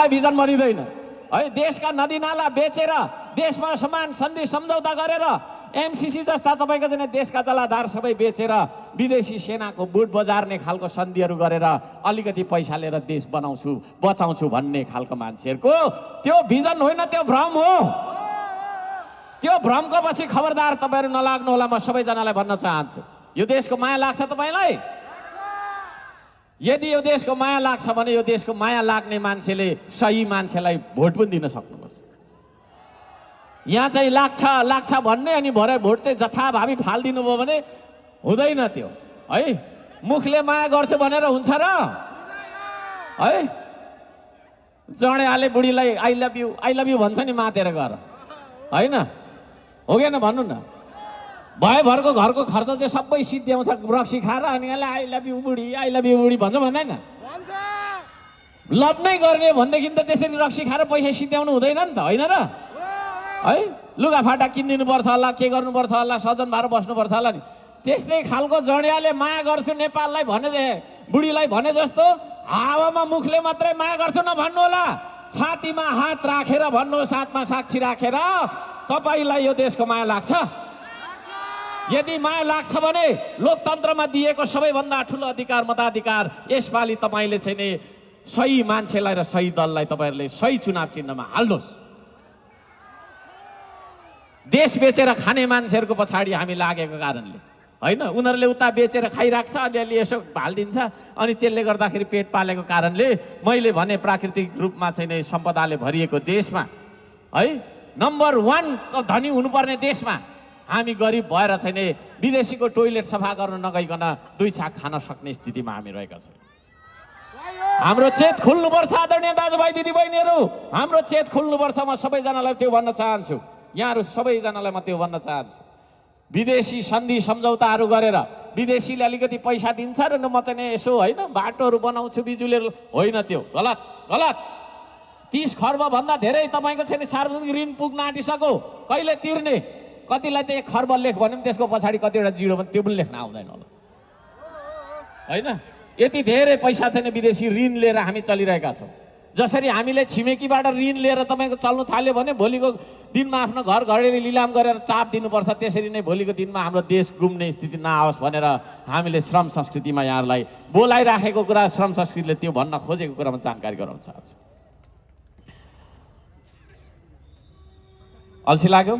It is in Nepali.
नभए भिजन बनिँदैन है। देशका नदी नाला बेचेर देशमा समान सन्धि सम्झौता गरेर एमसीसी जस्ता तपाईँको चाहिँ देशका जलाधार सबै बेचेर विदेशी सेनाको बुट बजार्ने खालको सन्धिहरू गरेर अलिकति पैसा लिएर देश बनाउँछु बचाउँछु भन्ने खालको मान्छेहरूको त्यो भिजन होइन, त्यो भ्रम हो। त्यो भ्रमको पछि खबरदार तपाईँहरू नलाग्नु होला। म सबैजनालाई भन्न चाहन्छु, यो देशको माया लाग्छ तपाईँलाई? यदि यो देशको माया लाग्छ भने यो देशको माया लाग्ने मान्छेले सही मान्छेलाई भोट पनि दिन सक्नुपर्छ। यहाँ चाहिँ लाग्छ भन्ने अनि भरे भोट चाहिँ जथाभावी फालिदिनु भयो भने हुँदैन त्यो है। मुखले माया गर्छु भनेर हुन्छ र है? जडेले बुढीलाई आई लभ यु भन्छ नि मातेर गएर, होइन? हो कि न भन्नु न? भएभरको घरको खर्च चाहिँ सबै सिद्ध्याउँछ रक्सी खाएर, अनि यसलाई आई लभ यु बुढी भन्छ भन्दैन? लभ नै गर्ने भनेदेखि त त्यसरी रक्सी खाएर पैसा सिद्ध्याउनु हुँदैन नि त, होइन र? है, लुगाफाटा किनिदिनु पर्छ होला, के गर्नुपर्छ होला, सजन भएर बस्नुपर्छ होला नि। त्यस्तै खालको जडियाले माया गर्छु नेपाललाई भने बुढीलाई भने जस्तो हावामा मुखले मात्रै माया गर्छु नभन्नु होला, छातीमा हात राखेर भन्नु, साथमा साक्षी राखेर तपाईँलाई यो देशको माया लाग्छ। यदि माया लाग्छ भने लोकतन्त्रमा दिएको सबैभन्दा ठुलो अधिकार मताधिकार यसपालि तपाईँले चाहिँ नि सही मान्छेलाई र सही दललाई तपाईँहरूले सही चुनाव चिन्हमा हाल्नुहोस्। देश बेचेर खाने मान्छेहरूको पछाडि हामी लागेको कारणले होइन, उनीहरूले उता बेचेर खाइराख्छ, अलिअलि यसो हालिदिन्छ, अनि त्यसले गर्दाखेरि पेट पालेको कारणले मैले भने प्राकृतिक रूपमा चाहिँ नि सम्पदाले भरिएको देशमा है, नम्बर 1 धनी हुनुपर्ने देशमा हामी गरिब भएर चाहिँ नि विदेशीको टोइलेट सफा गर्न नगइकन 2 छाक खान सक्ने स्थितिमा हामी रहेका छौँ। हाम्रो चेत खुल्नुपर्छ आदरणीय दाजुभाइ दिदीबहिनीहरू, हाम्रो चेत खुल्नुपर्छ। म सबैजनालाई त्यो भन्न चाहन्छु, यहाँहरू सबैजनालाई म त्यो भन्न चाहन्छु। विदेशी सन्धि सम्झौताहरू गरेर विदेशीले अलिकति पैसा दिन्छ र म चाहिँ यसो होइन बाटोहरू बनाउँछु बिजुलीहरू, होइन, त्यो गलत गलत। 30 खर्बभन्दा धेरै तपाईँको चाहिँ सार्वजनिक ऋण पुग्न आँटिसक्यो, कहिले तिर्ने? कतिलाई त 1 खर्ब लेख भने पनि त्यसको पछाडि कतिवटा जिरो पनि त्यो पनि लेख्न आउँदैन होला, होइन? यति धेरै पैसा चाहिँ विदेशी ऋण लिएर हामी चलिरहेका छौँ। जसरी हामीले छिमेकीबाट ऋण लिएर तपाईँको चल्नु थाल्यो भने भोलिको दिनमा आफ्नो घर घरेरी लिलाम गरेर टाप दिनुपर्छ, त्यसरी नै भोलिको दिनमा हाम्रो देश गुम्ने स्थिति नआओस् भनेर हामीले श्रम संस्कृतिमा यहाँहरूलाई बोलाइराखेको कुरा, श्रम संस्कृतिले त्यो भन्न खोजेको कुरामा जानकारी गराउन चाहन्छु। अल्छी लाग्यो?